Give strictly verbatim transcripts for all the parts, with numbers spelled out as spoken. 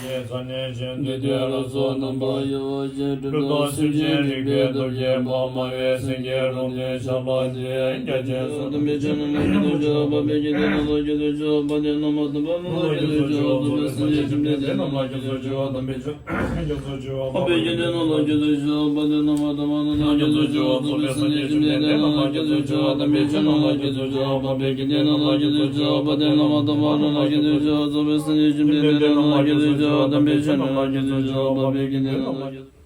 ས་གནས་གཞན་དུ་དེ་ལ་སོགས་རྣམ་པ་ཡོད་ཅེས་གྲུབ་མཐའ་སེམས་ཅན་རིག་པའི་སྟོབས་ཀྱིས་འཕགས་མ་བའི་སེང་གེའི་རོ་སྟོན་ཞགས་པ་འདི་རྒྱ་ཆེན་སོགས་དམ་པའི་ཆོས་རྣམས་ལ་སྐྱབས་སུ་མཆིའོ། འཕགས་པའི་དགེ་འདུན་རྣམས་ལ་སྐྱབས་སུ་མཆིའོ། དཔལ་ལྡན་རྣམ་པ་དམ་པ་རྣམས་ལ་སྐྱབས་སུ་མཆིའོ། རྫོགས་པའི་སངས་རྒྱས་བཅོམ་ལྡན་འདས་རྣམས་ལ་སྐྱབས་སུ་མཆིའོ། དམ་པའི་ཆོས་འཕགས་པའི་དགེ་འདུན་རྣམས་ལ་སྐྱབས་སུ་མཆིའོ། དཔལ་ལྡན་རྣམ་པ་དམ་པ་རྣམས་ལ་སྐྱབས་སུ་མཆིའོ། རྫོགས་པའི་སངས་རྒྱས་བཅོམ་ལྡན་འདས་རྣམས་ལ་སྐྱབས་སུ་མཆིའོ། དམ་པའི་ཆོས་རྣམས་ལ་སྐྱབས་སུ་མཆིའོ། འཕགས་པའི་དགེ་འདུན་རྣམས་ལ་སྐྱབས་སུ་མཆིའོ། དཔལ་ལྡན་རྣམ་པ་དམ་པ་རྣམས་ལ་སྐྱབས་སུ་མཆིའོ། རྫོགས་པའི་སངས་རྒྱས་བཅོམ་ལྡན་འདས་རྣམས་ལ་སྐྱབས་སུ་མཆིའོ། དམ་པའི་ཆོས་རྣམས་ལ་སྐྱབས་སུ་མཆིའོ། འཕགས་པའི་དགེ་འདུན་རྣམས་ལ་སྐྱབས་སུ་མཆིའོ།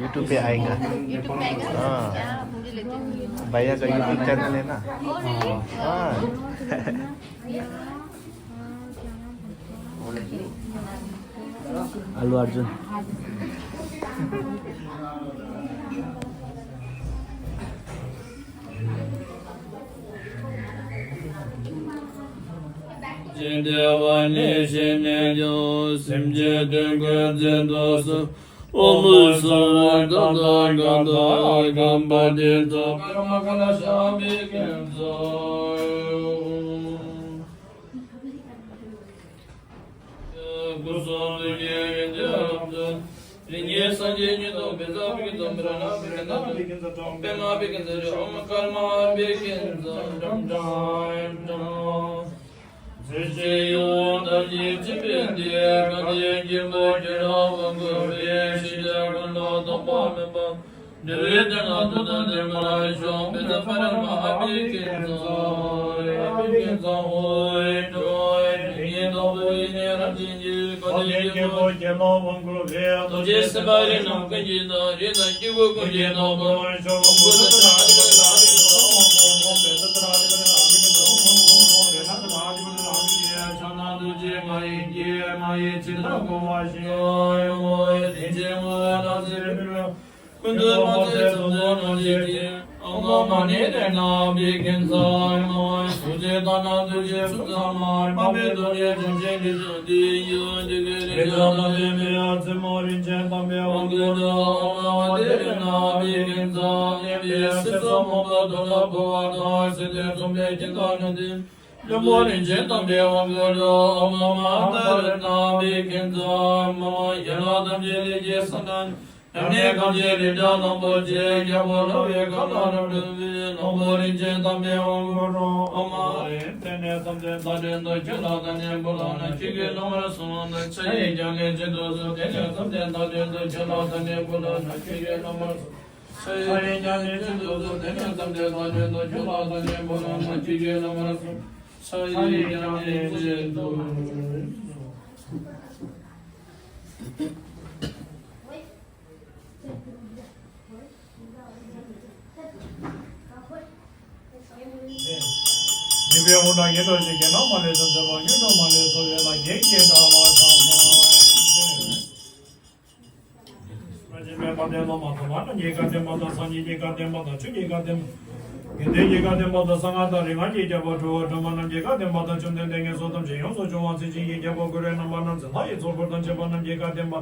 YouTube पे आएगा। YouTube पे आएगा? हाँ। क्या? मुझे लेते हैं। भैया का YouTube चैनल है ना? ओ, नहीं। हाँ। अल्लू अर्जुन। ཅེས་བདེ་བ་ནི་ཤེས་ནས་ཀྱང་སེམས་ཅན་དོན་ཀུན་བཙལ་དུ་གསོལ། ཨོཾ་སྭ་བྷཱ་ཀ་ཏ་ག་ཏ་གམ་པ་ཏི་ཏ་པ་ར་མ་ཀ་ལ་ཤ་བྷི་ཀིན་ཙ། སྐུ་གསུང་ཐུགས་ཀྱི་ཡོན་ཏན་རབ་ཏུ་རིགས་ལྔའི་སངས་རྒྱས་ཉིད་དུ་བི་ཛ་བྷི་ཀིན་ཙ་པ་ར་ན་བྷི་ཀིན་ཙ་ཏ་པེ་མ་བྷི་ཀིན་ཙ་རི་ཨོཾ་ཀརྨ་བྷི་ཀིན་ཙ་ཏྲམ་ཏྲ་ཏྲམ། རྫས་ཀྱི་ཡུལ་ཐམས་ཅད་འཇིག་པའི་དུས། གང་དེར་སྐྱེས་བུ་ཁྱོད་རང་དབང་བསྐུར་བས། ཤེས་བྱ་ཀུན་ལ་རྟོག་པ་མེད་པ། འདུལ་བའི་དོན་ལ་ཐུགས་དང་ལྡན་པར་ཤོག་བི་ཛ་པ་ར་མ་ཨ་བྷི་ཀིན་ཙ་ཨ་བྷི་ཀིན་ཙ་ཧོ་ཨེ་ཏོ་ཨེ། དེ་ཉིད་རྟོགས་པའི་ཡེ་ནས་རབ་བརྟན་གྱིས། གང་དེར་སྐྱེས་བུ་ཁྱོད་རང་དབང་བསྐུར་བས། རྡོ་རྗེ་སེམས་དཔའ་རིགས་རྣམས་ཀུན་གྱི་བདག་རིགས་དང་སྐྱེས་བུ་ཀུན་གྱི་བདག་པོ། ཤོག་ཕྱག་ན་རྡོ་རྗེ་ང་ཡི་རྒྱལ་མ་ཡི་ཕྱི་ལ་བསྐོར་བ་བཞིན། ཨོཾ་ཨོཾ་རིན་ཆེན་དངོས་པོ་རྣམ་ཚོགས་ཀུན་ཏུ་དཔག་ཚད་ཚོགས་བསགས་རྣམས་ཀྱི་དཀྱིལ། ཨོཾ་མ་ཎི་དྷརྨ་བྷི་ཀིན་ཙ་ཨོཾ། ཐུགས་རྗེ་དང་ནམ་མཁའ་ཆེ་ཚུལ་ཚང་བ། དམར་པོའི་ཐུགས་རྗེ་བྱང་ཆུབ་ཀྱི་ཕྱོགས་བདུད་ཡུལ་འདི་ཀའི་རིགས་དྲག་དང་ལྡན་པའི་ཨ་ཙི་མོ་རིན་ཆེན་དམ་པའི་དབང་བསྐུར་རོ། ཨོཾ་ཨ་ཏི་རེ་ན་བྷི་ཀིན་ཙ། གནས་པའི་སྲིད་མཚོ་མང་པོ་དུག་ལ་ཕོག་པ་དང་། སྲིད་པའི་མཚོ་བས་ཁྱིམ་དང་ནང་དུ་ལྷུན་པོ་རིན་ཆེན་དམ་པའི་དབང་བསྐུར་རོ། ཨོཾ་མ་ཧཱ་ཏ་ར་ཏ་བྷི་ཀིན་ཙ་ཨོཾ། ཡན་ལག་ཐམས་ཅད་ལས་སྐྱེས་སུ་བཏང་། ཡང་ནི་གང་ཞིག་རི་བྲག་ལྷུན་པོ་ཆེ། རྒྱལ་པོ་ལྷ་བའི་ཁབ་ལ་རབ་གྲོལ་བའི། ལྷུན་པོ་རིན་ཆེན་དམ་པའི་དབང་བསྐུར་རོ། ཨོཾ་ཨ་རེ་ཏེ་ནེ་ཙམ་ཙམ་བདག་མདུན་དུ་ཁྱོད་ལ་བདག་ནི་བུ་ལ་ན། ཁྱོད་ཀྱིས་སློབ་མར་གསུངས་ན། ཕྱག་གཡས་བརྐྱང་ནས་ཕྱི་དུ་གསོལ། ཏེ་ནེ་ཙམ་ཙམ་བདག་མདུན་དུ་ཁྱོད་ལ་བདག་ནི་བུ་ལ་ན། ཁྱོད་ཀྱིས་སློབ་མར་གསུངས། ཕྱག་གཡས་བརྐྱང་ནས་ཕྱི་དུ་གསོལ། ཏེ་ནེ་ཙམ་ཙམ་བདག་མདུན་དུ་ཁྱོད་ལ་བདག་ནི་བུ་ལ་ན། ཁྱོད་ཀྱིས་སློབ་མར་གསུངས། ཕྱག་གཡས་བརྐྱང་ནས་ཕྱི་དུ་གསོལ། སྙིགས་པའི་དབང་དྲག་ཉེར་བཞི་གེ་ན་མ་ལས་སུ་འཛིན་པ་ཉོན་མོངས་མ་ལས་སོལ་བའི་ལྷ་རྒྱལ་གྱི་བདག་ལ་ཕྱག་འཚལ་ལོ། སངས་རྒྱས་པའི་བསྟན་པ་དེ་ལ་མ་ཐོབ་པ་ན་རྒྱལ་ཁ་ལྡན་པ་དང་། སངས་རྒྱས་རྒྱལ་ཁ་ལྡན་པ་དང་། ཆོས་རྒྱལ་ཁ་ལྡན་པ། དགེ་འདུན་རྒྱལ་ཁ་ལྡན་པ་དང་། གསང་སྔགས་དང་རིག་སྔགས་ཀྱི་རྒྱལ་པོ། གྲུབ་པ་སྒྲོལ་མ་རྣམས་རྒྱལ་ཁ་ལྡན་པ་དང་། བཅོམ་ལྡན་འདས་ངན་སོང་ཐམས་ཅད་ཡོངས་སུ་སྦྱོང་བ། སྲིད་ཞིའི་རྒྱལ་པོ་གུ་རུའི་རྣམ་པ་རྣམས། ཚེ་ལྷ་ཡི་ཚོགས་འཁོར་དང་བཅས་པ་རྣམས་རྒྱལ་ཁ་ལྡན་པ།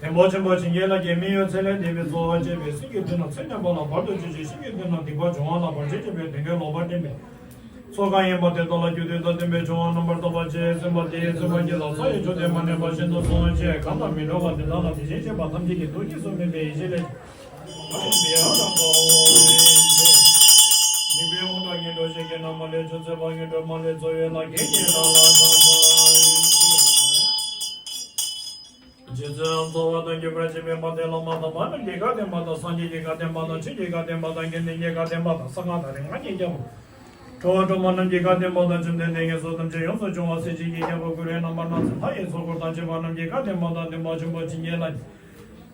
ཐེག་པ་ཆེན་པོ་བྱིན་གྱིས་བརླབ་པའི་མི་ཡི་ཚེ་ལས་འདས་པའི་ཚོགས་བཅས་པའི་སེམས་ཀྱི་དོན་རྣམས་ཚེ་སྔོན་པ་ལ་བར་དུ་གཅོད་ཅིང་། གཤིན་གྱི་དོན་རྣམས་སྡིག་པ་སྦྱོང་བ་ལ་བར་ཆད་བཅོས་པའི་དོན་ཀུན་ལོག་པར་འདྲེན་པའི་ཚོགས་གང་ཡིན་པ་དེ་དག་ལ་རྒྱུ་མཐུན་དང་ལྡན་པའི་སྦྱོར་བ་རྣམ་པར་དག་པ་བཅས་གསན་པ་དེས་གསན་པ་ཉིད་ལ་ས་ཡི་ཕྱོགས་བདེ་མ་ནུབ་པ་ཤིན་ཏུ་གསོལ་བ་འདེབས། གང་དང་མི་འགྲོགས་པ་དེ་དག་ལ་དེ་བཞིན་གཤེགས་པ་ཐམས་ཅད་ཀྱི་ཐུགས་རྗེས་སུ་སྨོན་པའི་ཡེ་ཤེས་ལས། སྙིགས་པའི་དབང་དྲག་ཉེར་བཞི་གེ་ན་མ་ལས་ཆུ་འཛིན་པ་ཉི་སྒྲོན་མ་ལས་ཚོགས་ཡོད་ལ་རྒྱལ་གྱི་བདག་ལ་ཕྱག་འཚལ་ལོ། རྗེ་བཙུན་འཚོ་བ་དང་བརྒྱུད་པར་བྱེད་པའི་མ་དེ་ལ་མ་དང་མ་རྣམས་རྒྱལ་ཁ་ལྡན་པ་དང་། སངས་རྒྱས་རྒྱལ་ཁ་ལྡན་པ་དང་། ཆོས་རྒྱལ་ཁ་ལྡན་པ་དང་། དགེ་འདུན་རྒྱལ་ཁ་ལྡན་པ་དང་། གསང་སྔགས་དང་རིག་སྔགས་ཀྱི་རྒྱལ་པོ། གྲུབ་པ་སྒྲོལ་མ་རྣམས་རྒྱལ་ཁ་ལྡན་པ་དང་། བཅོམ་ལྡན་འདས་ངན་སོང་ཐམས་ཅད་ཡོངས་སུ་སྦྱོང་བ། སྲིད་ཞིའི་རྒྱལ་པོ་གུ་རུའི་རྣམ་པར་སྣང་མཛད་ལྷ་ཡི་ཚོགས་འཁོར་དང་བཅས་པ་རྣམས་རྒྱལ་ཁ་ལྡན་པ་དང་། སྟོན་པ་ཆེན་པོ་བྱིན་གྱིས་བརླབ་པའི་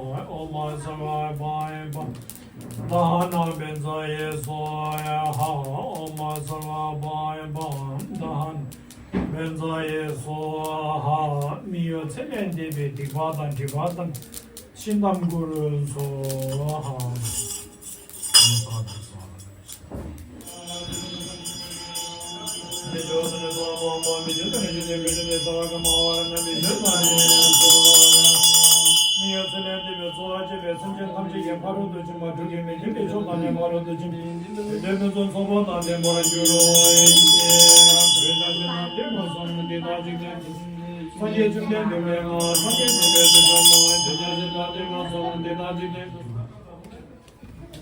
ཨོཾ་སརྦ་པཱ་པ་དྷ་ན་པཉྩ་ཡེ་སྭཱ་ཧཱ། ཨོཾ་སརྦ་པཱ་པ་དྷ་ན་པཉྩ་ཡེ་སྭཱ་ཧཱ། མི་གཡོ་ཚེ་ལས་འདས་པའི་སྡིག་པ་དང་སྒྲིབ་པ་དང་ཤི་འཐམས་ཀུན་སོ་ཧཱ།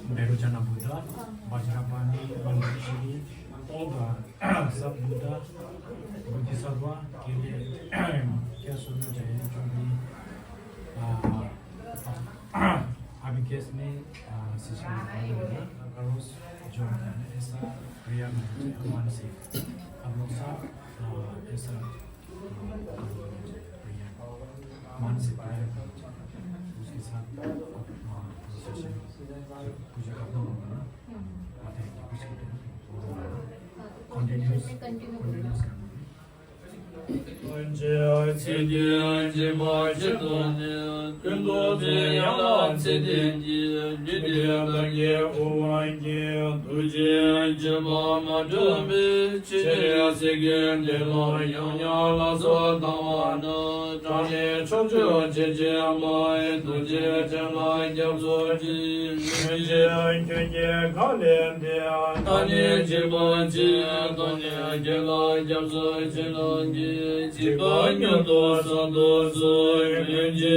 བཻ་རོ་ཙ་ན་བུདྡྷ་བཛྲ་པཱ་ཎི་མནྟྲ་ཤྲཱི་ཨོ་ག་ས་བུདྡྷ་བོ་དྷི་སརྦ་ཀེ་ལེ་ཀྱ་སུ་ན་ཛ་ཡ་ཅོ་བི་ཨ་བྷི་ཀེ་སྨེ་སི་ཤི་ན་ཀ་རོ་ས་ཇོ་ན་ཨེ་ས་པྲི་ཡ་ན་མ་ན་སེ་ཨ་བྷོ་ས་ཨེ་ས། प्रिया, मानसिक प्रिया, उसके साथ, हाँ, प्रोसेशन, पूजा करता हूँ ना, आते हैं, कुछ करते हैं, कंटिन्यूअस, कंटिन्यूअस करना है। ཚེ་འདིའི་སྦྱིན་པ་ཆེད་དུ་ནི། ཀུན་ཏུ་བདེ་ཡངས་ལ་ཚེ་བརྟན་གྱི། རྒྱུད་སྡེ་བདག་གིས་དབུ་བར་བརྒྱན། ཐུགས་རྗེའི་སྤྱོད་པ་མ་འདྲེས་པའི། ཆེ་ལས་སྲིད་ཀྱི་འབྲས་ལ་ཡང་སྙིང་ལ་སོགས་དང་བ་ནི། དྲང་ནས་ཕྱོགས་བཅུར་ཕྱིར་བྱོན་པའི། ཐུགས་རྗེ་ཅན་ལ་སྐྱབས་སུ་མཆི། སྔོན་ཆད་ཁྱོད་ཀྱིས་ག་ལས་འདས། ད་ནི་འཇིགས་པ་ཆེ། ད་ནི་ཁྱོད་ལ་སྐྱབས་སུ་མཆི་ལགས་ཀྱིས། འཇིགས་པ་མྱུར་དུ་སེལ་དུ་གསོལ། སྔོན་ཆད་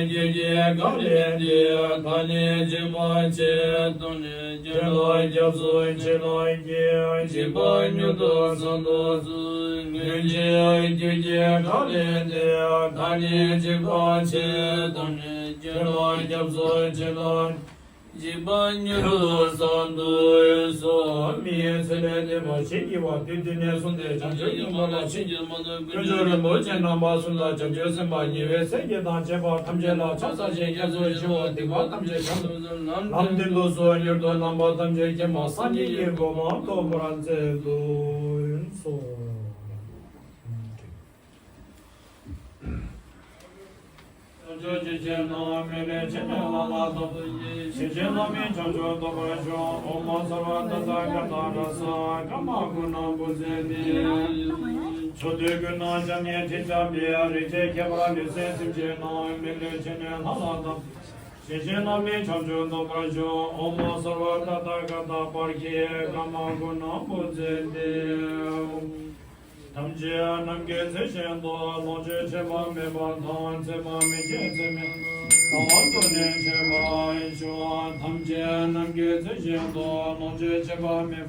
ཁྱོད་ཀྱིས་ག་ལས་འདས། ད་ནི་འཇིགས་པ་ཆེ། ད་ནི་ཁྱོད་ལ་སྐྱབས་སུ་མཆི་ལགས་ཀྱིས། འཇིགས་པ་མྱུར་དུ་སེལ་དུ་གསོལ། སྔོན་ཆད་ཁྱོད་ཀྱིས་ག་ལས་འདས། ད་ནི་འཇིགས་པ་ཆེ། ད་ནི་ཁྱོད་ལ་སྐྱབས་སུ་མཆི་ལགས། འཇིགས་པ་མྱུར་དུ་སེལ་དུ་གསོལ། མི་ཡི་ཚེ་ལས་འདས་པ་ཞེས་བགྱི་བ་དུས་འདི་ནས་བཟུང་སྟེ་བྱང་ཆུབ་སྙིང་པོ་ལ་ཕྱིན་ཅི་མ་ལོག་དཀོན་མཆོག་རིན་པོ་ཆེ་རྣམ་པ་གསུམ་དང་བྱང་ཆུབ་སེམས་དཔའ་ཉེ་བའི་སྲས་བརྒྱད་དང་བཅས་པ་ཐམས་ཅད་ལ་ཕྱག་འཚལ་ཞིང་སྐྱབས་སུ་མཆིའོ། སྡིག་པ་ཐམས་ཅད་བྱང་དུ་སོང་། ལམ་མདུན་དུ་སོང་། མྱུར་དུ་ནམ་མཁའ་ཐམས་ཅད་མཁྱེན་པ་སངས་རྒྱས་ཀྱི་གོ་འཕང་ཐོབ་པར་མཛད་དུ་གསོལ། བྱང་ཆུབ་ཆོས་ཀྱི་རྣམ་སྨིན་ལས་བྱེད་པའི་ལྷ་ལ་བསྟོད། ཞིང་གཤེགས་རྣམ་སྨིན་བྱང་ཆུབ་ཐོབ་པར་ཤོག། ཨོཾ་སརྦ་ཏ་ཐཱ་ག་ཏ་རཱ་ས་ཀ་མ་གུ་ཎ་བྷུ་ཛེ་ཏི། ཕྱོགས་དུས་ཀུན་ན་སྐྱབས་གནས་ཁྲི་འཇམ་པའི། རིགས་བརྒྱའི་ཁྱད་པར་ལུས་སེམས་ཚིམ་བྱེད་རྣམས། སྨིན་ལས་བྱེད་པའི་ལྷ་ལ་བསྟོད། ཞིང་གཤེགས་རྣམ་སྨིན་བྱང་ཆུབ་ཐོབ་པར་ཤོག། ཨོཾ་སརྦ་ཏ་ཐཱ་ག་ཏ་པར་ཁྱི་ཀ་མ་གུ་ཎ་བྷུ་ཛེ་ཏི། ཐམས་ཅད་རྣམས་ཀྱི་ཚེ་བཞིན་དུ། ལོངས་སྤྱོད་ཆད་པ་མེད་པ་དང་། ཚེ་དཔག་མེད་ཀྱི་ཚད་མེད་རང་དབང་དུ་ནི་སྤྱོད་པར་ཤོག། ཐམས་ཅད་རྣམས་ཀྱི་ཚེ་བཞིན་དུ། ལོངས་སྤྱོད་ཆད་པ་མེད།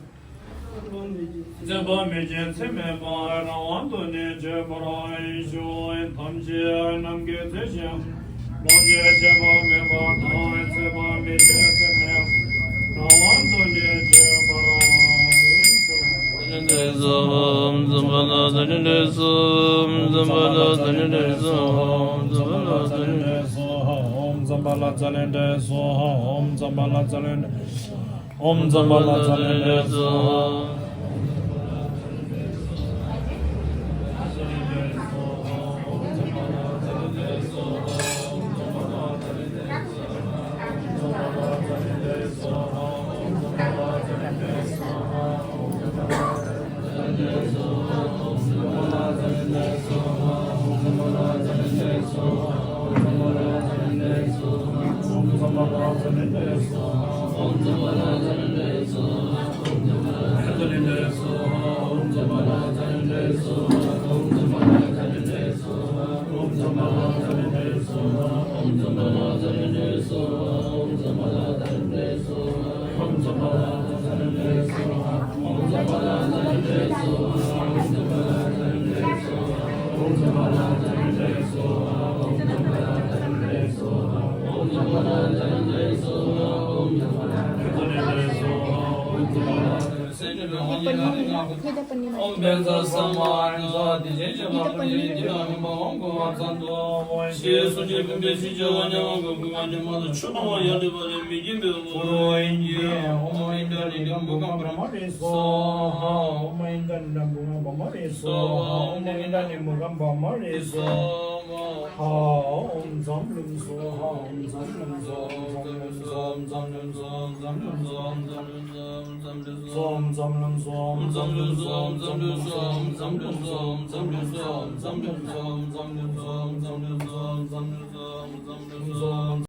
ཚེ་དཔག་མེད་ཀྱི་ཚད་མེད་པ་རང་དབང་དུ་ནི་སྤྱོད་པར་ཤོག། ཐམས་ཅད་རྣམས་ཀྱི་ཚེ་བཞིན། ལོངས་སྤྱོད་ཆད་པ་མེད་པ་དང་། ཚེ་དཔག་མེད་ཀྱི་ཚད་མེད་རང་དབང་དུ་ནི་སྤྱོད་པར་ཤོག། ཨོཾ་ཛམྦྷ་ལ་ཛ་ལེནྡྲ་སྭཱ་ཧཱ། ཨོཾ་ཛམྦྷ་ལ་ཛ་ལེནྡྲ་སྭཱ་ཧཱ། ཨོཾ་ཛམྦྷ་ལ་ཛ་ལེནྡྲ། ཨོཾ་ཛམྦྷ་ལ་ཛ་ལེནྡྲ་སྭཱ་ཧཱ།